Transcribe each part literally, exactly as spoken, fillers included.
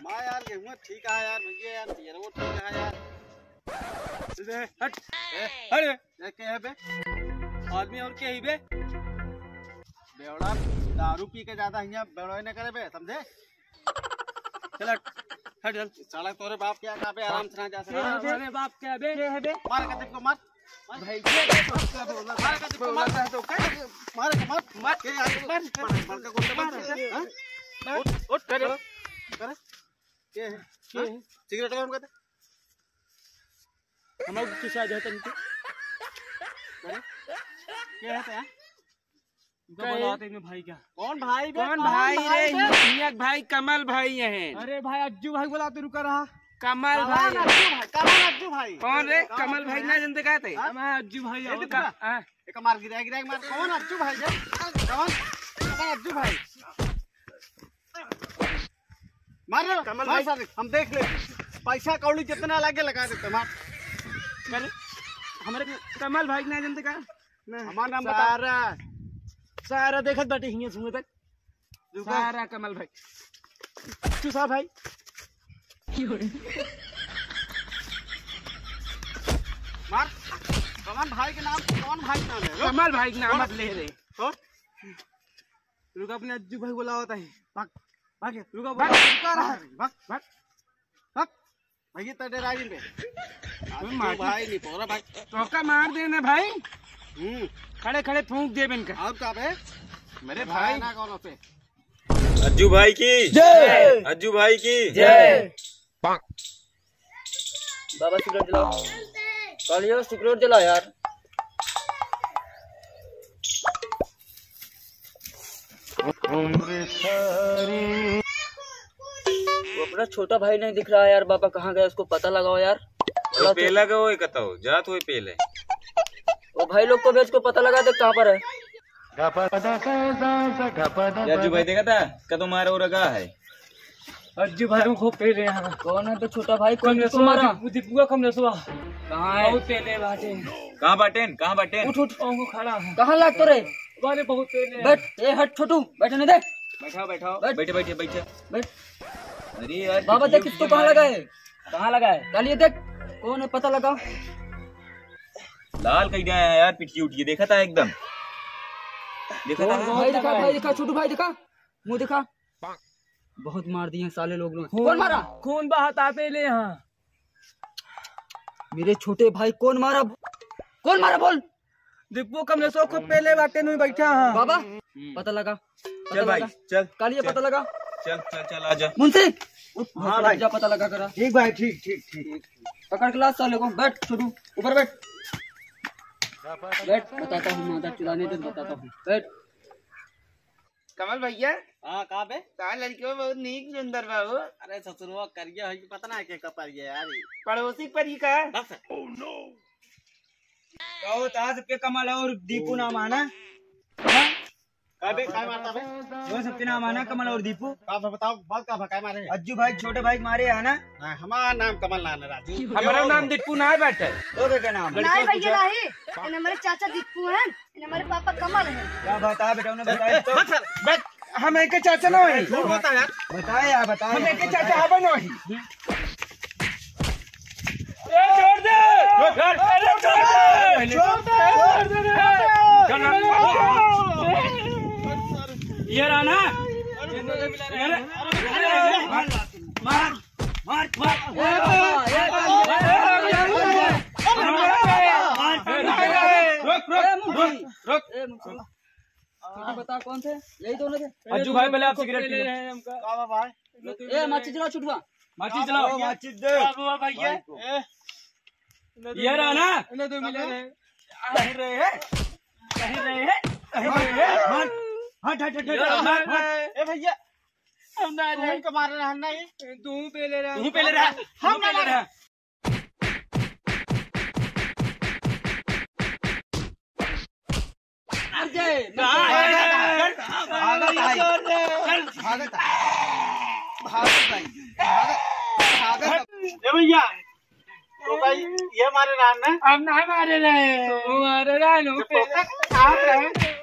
माँ यार, गेहूं ठीक है यार, भैया यार, पियरवो ठीक है यार। हट। ए, हट। ये के है बे? आदमी और के ही बे? बेवड़ा, दारू पी के ज्यादा हियां बेवड़ा न करे बे, समझे? चल हट, हट चल। साला तोरे बाप के यहाँ पे आराम से ना जा सके। हाँ, तोरे बाप के अबे। के है बे? मार कदम को मार। मार। भाई, ये तो क्या बोला? मार कदम को मार। बोला था तो क्या? मार, मार, मार। के यार? मार। मार, मार का गोली मार। मार। हाँ? मार। उठ, उठ, करे। करे। के है? के हाँ? है? सिगरेट गरम कर दे। हम लोग किस आ जाते हैं? करे। के है ते, हाँ? उनका कहे बोलाते हैं भाई क्या? कौन भाई बे? कौन कौन भाई भाई रे? बे? हियाक भाई, कमल भाई हैं। अरे भाई, अज्जू भाई बोलाते, रुका रहा। कमल कमल भाई। अज्जू भाई, कमल अज्जू भाई। कौन रे? कमल कमल भाई भाई। ना जानते का थे? हाँ? कमल अज्जू भाई ये और कितना? का-, हाँ। एक मार गिरा, गिरा, मार। कौन अज्जू भाई बे? कौन? कौन अज्जू भाई? मार रे, कमल मार भाई। सारे, हम देख ले। पैसा कौड़ी जितना लागे लगा देते, मार। करे, हमारे कमल भाई ना जानते का? ना। हमार नाम बता। सारा, सारा देखत बाटे हियां से हुआं तक। रुका। सारा कमल भाई। चूसा भाई। मार। कमल भाई के नाम, कौन भाई के नाम है? रुक। कमल भाई के नाम रुक। मत ले रे। रुक। रुक, अपने अज्जू भाई बुलावत है। भाग, भाग, रुका, भाग, रुका रहा। भाग, भाग, भाग। भैया, तो डरा जिन बे। कोई आज मार तो भाई नहीं, पोरा भाई। तोका मार देना भाई। हम्म। खड़े खड़े फूंक दे इनका। और का बे? मेरे भाई। ना कौन पे? अज्जू भाई की जय। अज्जू भाई की जय। बाबा सिगरेट जलाओ। कालियो सिगरेट जला यार। वो अपना छोटा भाई नहीं दिख रहा है यार, बाबा कहाँ गया, उसको पता लगाओ यार। तो पेला का वो कतौ जात हुए पेले। वो भाई लोग को भी उसको पता लगा दे कहाँ पर है। या अज्जू भाई देखा था, कतौ मारा हो रहा है। अज्जू भाई को पेले यहाँ। कौन है तो छोटा भाई, कौन कमलेशवा, तुम्हारा? दीप-, दीपुआ कमलेशवा। कहाँ है? बहुत पेले बाटे। कहाँ बाटेन? कहाँ बाटेन? उठ, उठ। ओ, वो खड़ा है। कहाँ लाग तो रे? अरे बहुत पेले। बैठ, ए हट छोटू, बैठने दे। बैठाओ, बैठाओ। बैठ। बैठे, बैठे, बैठे। बैठ। अरे यार, बाबा देख, किसको कहाँ लगा है? कहाँ लगा है? चलिए देख, कौन है पता लगा। लाल कई दिया है यार, पिटिया उठिया, देखा था एकदम। देखा था? भाई दिखा, भाई दिखा, छोटू भाई दिखा, मुँह दिखा। बहुत मार दिए साले लोग ने। खून, कौन मारा? खून बहाता पेले यहाँ। मेरे छोटे भाई कौन मारा? कौन मारा बोल? दीपू कमलेशो खूब पेले बाटे नु बैठा हाँ। बाबा, हम्म। पता लगा, पता चल भाई, लगा। चल, कालिए चल। पता लगा। चल, चल, चल, आजा। मुंशी, उठ, हाँ भाई। जा पता लगा करा। ठीक भाई, ठीक, ठीक, ठीक। पकड़ के ला साले को, बैठ छोटू, ऊपर बैठ। बैठ, बताता हूँ, माता चुराने दे, बताता हूँ। बैठ। कमल भैया। हाँ, का बे? तार लड़कियों बहुत नीक सुंदर बा हो। अरे ससुरवा करिया है कि पता ना के का परिया यार ये। पड़ोसी परी का? बस। कहो, तार सबके कमल और दीपू नाम आना। हाँ? का बे, का मारता बे? वो सबके नाम आना, कमल और दीपू। का बे, बताओ, बात का बा, का मारे? अज्जू भाई, छोटे भाई के मारे है ना? हाँ, हमारा नाम कमल ना है, राजू। हमारा नाम दीपू ना है, बेटा। तो क्या नाम है? नहीं भैया, नहीं। ये हमारे चाचा दीपू हैं। ये हमारे पापा कमल हैं। क्या बता बेटा, उन्हें बताए तो। बस, बस, हम एक चाचा ना है। झूठ बता यार। बताए यार, बताए। हम एक चाचा हबे ना है। ए, छोड़ दे। छोड़ दे। अरे, छोड़ दे। छोड़ दे। छोड़ दे। ये रहा ना। अरे, अरे, मार, मार, मार। ए बाबा, ए बाबा, ए बाबा। रुक, रुक, ए, मुखी। रुक, रुक। ए, मुखी। छोटू बता कौन थे? यही दोनों थे। अज्जू भाई, पहले आप सिगरेट पी लो। का बा भाई? ए, माचिस जलाओ, छुटुआ। माचिस जलाओ। ओ, माचिस दे। का बा भैया? भाई को। ए, ये रहा ना? इन्हें दो मिले रहे। कहीं रहे हैं? कहीं रहे हैं? कहीं रहे हैं? हट, हट, हट, हट, ये हट, हट। ए भैया, हम ना तू रहे। ही का मार रहा है ना ये? तू ही पहले रहा। तू ही पहले रहा। हम तू पहले ना रहा। अरे, भागत आई। भागत आई। भागत आई। भागत, भागत। ए भैया, तो भाई, ये मारे रहा ना? हम ना मारे रहे। तो मारे रहा, लो। तो कहाँ रहे?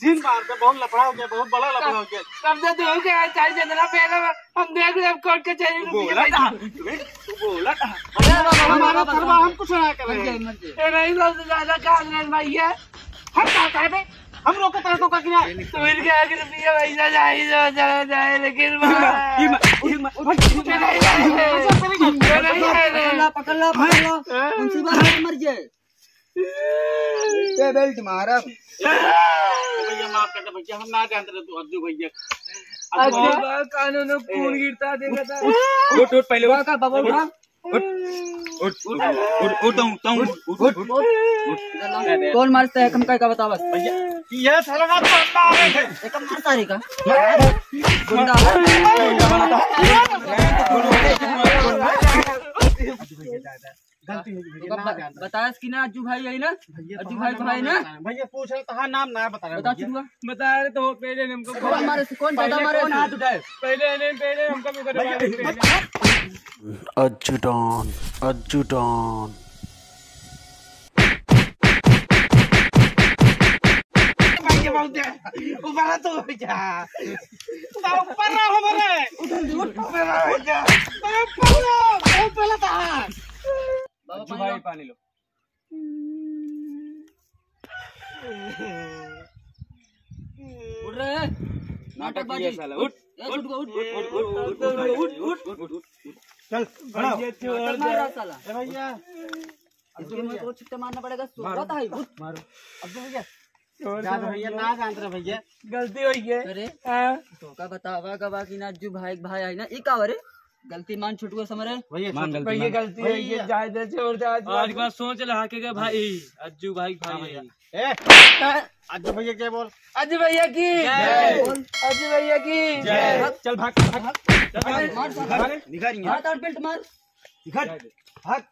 जिन मार दे, बहुत लफड़ा हो गया, बहुत बड़ा लफड़ा हो गया। कब से तू के चाहिए जितना पहले हम देख ले कोर्ट कचहरी में बोला था। तू बोला था। अरे बाबा, हमारा बाबा, सरवा, हम कुछ ना करें। मत जाए, मत जाए। ए, नहीं, सबसे ज्यादा कांग्रेस भाई है। हम का कहबे? हम रोकत रहे तो का किया? तो इनके आगे रुपया पैसा जाए, जो चला जाए, लेकिन ये मा-, ये मा-, ये मा-, ये नहीं जाए। अच्छा, चले गए। पकड़ ला, पकड़ ला, पकड़ ला। हाँ? कौन सी बात है, मर जाए? ये बेल्ट मारा। भैया, माफ कर दे भैया, हम ना जानते रहे तू अज्जू भैया। अज्जू। बाबा, कानों में खून गिरता देखा था। उठ, उठ, पहले उठ। बाबा, बाबा, उठ। उठा। उठ, उठ, उठ, उठ, उठ, उठ, उठ, उठ, उठ। कौन मारता है? कम का बतावा। भैया, ये साला मारता है। एक मारता है का? गुंडा। गलती हो गई, तो ना ब-, जानता। बतास कि ना अज्जू भाई है ना? भैया, अज्जू भाई, भाई ना? भैया, पूछ रहा था, नाम ना बता रहा बता भैया। चुड़ुआ। बता रहे तो पहले हमको कौन मारे से, कौन ज्यादा पहले मारे कौन से? हाथ उठाए? पहले इन्हें, पहले हमको भी भैया, पहले। अज्जू डॉन, अज्जू डॉन। भाई, ये बहुत है। ऊपर आ तो भैया। ऊपर रहो हमारे। उठ, उठ। ऊपर रहो भैया। ऊपर रहो, ऊपर रहो। बाबा, अज्जू भाई, पानी लो। उठ रे। नाटक किया साला, उठ। ए, उठ, उठ, उठ। चल, खड़ा हो। भैया, छोड़ दे। मार रहा साला। ए भैया। इसके मुंह को छिट्टा मारना पड़ेगा, सो मारो। होता है, उठ। मारो। अब्दुल भैया। छोड़ दे जा भैया, भैया। ना जानत रहे भैया। गलती हो गई है। अरे। हाँ। तो का बतावा गवा कि ना अज्जू भाई, भाई आई ना, ई का हो रे? गलती मान छुटुआ समरे। भैया, मान छोटू गलती भैया मान। गलती हो गई है, भैया। जाए दे, छोड़ दे आज। आज के बाद सोच ले, हाँ, के, के भाई, अज्जू भाई, हाँ भाई। भैया। ए, अज्जू भैया के बोल। अज्जू भैया की। जय। अज्जू भैया की। जय। चल भाग, भाग। चल भाग। मार, मार, मार। निकाल, निकाल। मार, तार बेल्ट मार। निकाल। भाग।